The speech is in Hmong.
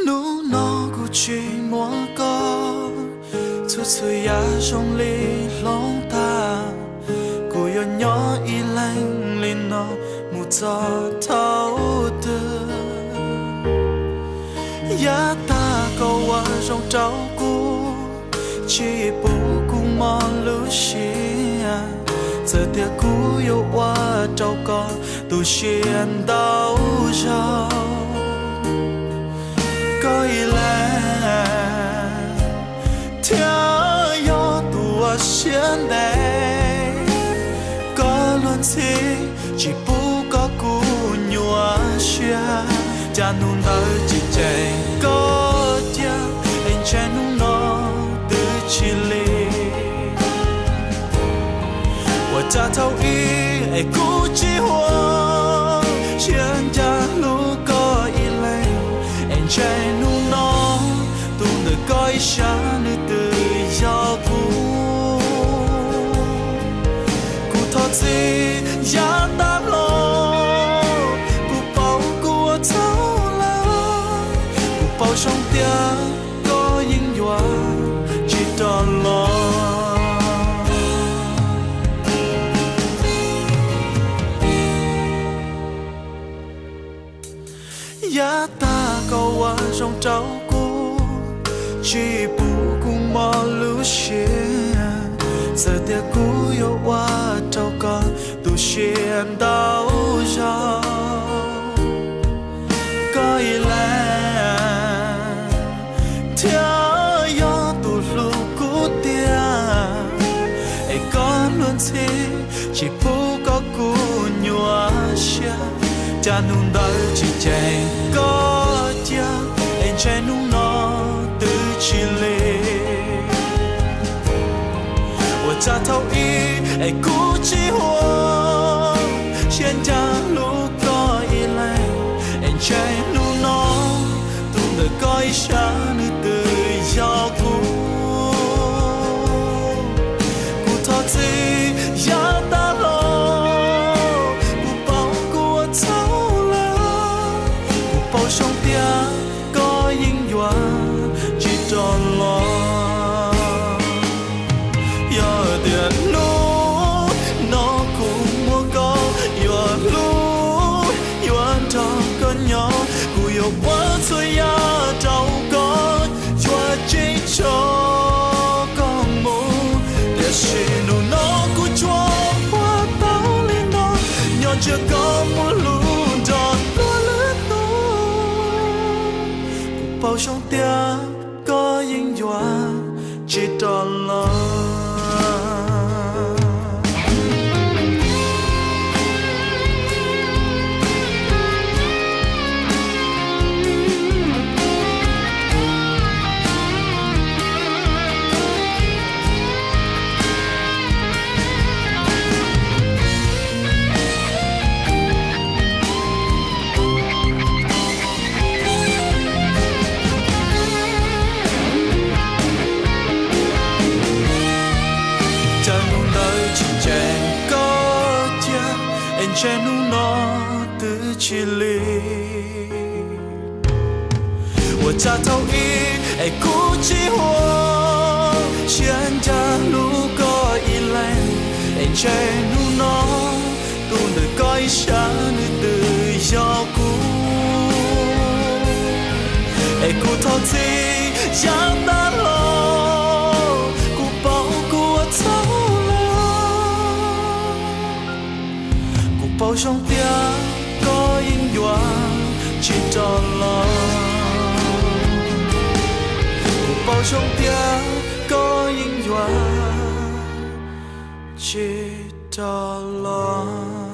Hnub no kuv tsis muaj koj, txhua txhua yam zoo li hloov tag. Kuv yuav nyob ib leeg li no mus txog thaum twg? Yav tag koj ua zoo rau kuv, tsis pub kuv mob lub siab. Txawm tias kuv yuav ua rau koj tu siab ntau zaus, koj ib leeg thiaj yog tus uas siab ntev. Koj luag ntxhi tsis pub koj kuv nyuaj siab, cas hnub ntawd tsis ceem koj cia, es ntshe hnub no twb tsis li. Ua cas thaum ub es kuv tsis huam, siab ncaj hlub koj ib leeg, es ntshe hnub no tus ntawm koj ib sab nws twb yog kuv. Kuv thov txim yav tag los, kuv paub kuv ua txhaum lawm, kuv paub zoo tias koj yeej yuav tsis rov los. Yav tag koj ua zoo rau kuv, tsis pub kuv mob lub siab. Txawm tias kuv yuav ua rau koj tu siab ntau zaus, koj ib leeg thiaj yog tus hlub kuv tiag. Es koj luag ntxhi tsis pub koj kuv nyuaj siab, cas hnub ntawd tsis ceem koj cia, es ntshe hnub no twb tsis li. Ua cas thaum ub es kuv tsis huam, siab ncaj hlub koj ib leeg, es ntshe hnub no tus ntawm koj ib sab nws twb yog kuv. Kuv thov txim yav tag los, kuv paub kuv ua txhaum lawm, kuv paub zoo tias koj yeej yuav tsis rov los. Yog tias hnub no kuv muaj koj, yuav hlub yuav nrog koj nyob, kuv yuav ua txhua yam rau koj, yuav tsis tso koj mus. Tiam sis hnub no kuv tsuas ua tau li no, nyob ntsia koj mus hlub nrog luag lwm tus. Kuv paub zoo tias koj yeej yuav tsis rov los. Cas hnub ntawd tsis ceem koj cia, es ntshe hnub no twb tsis li. Ua cas thaum ub es kuv tsis huam, siab ncaj hlub koj ib leeg, es ntshe hnub no tus ntawm koj ib sab nws twb yog kuv. Es kuv thov txim yav tag los, kuv paub kuv ua txhaum lawm. Kuv paub zoo tias koj yeej yuav tsis rov los. Kuv paub zoo tias koj yeej yuav tsis rov los.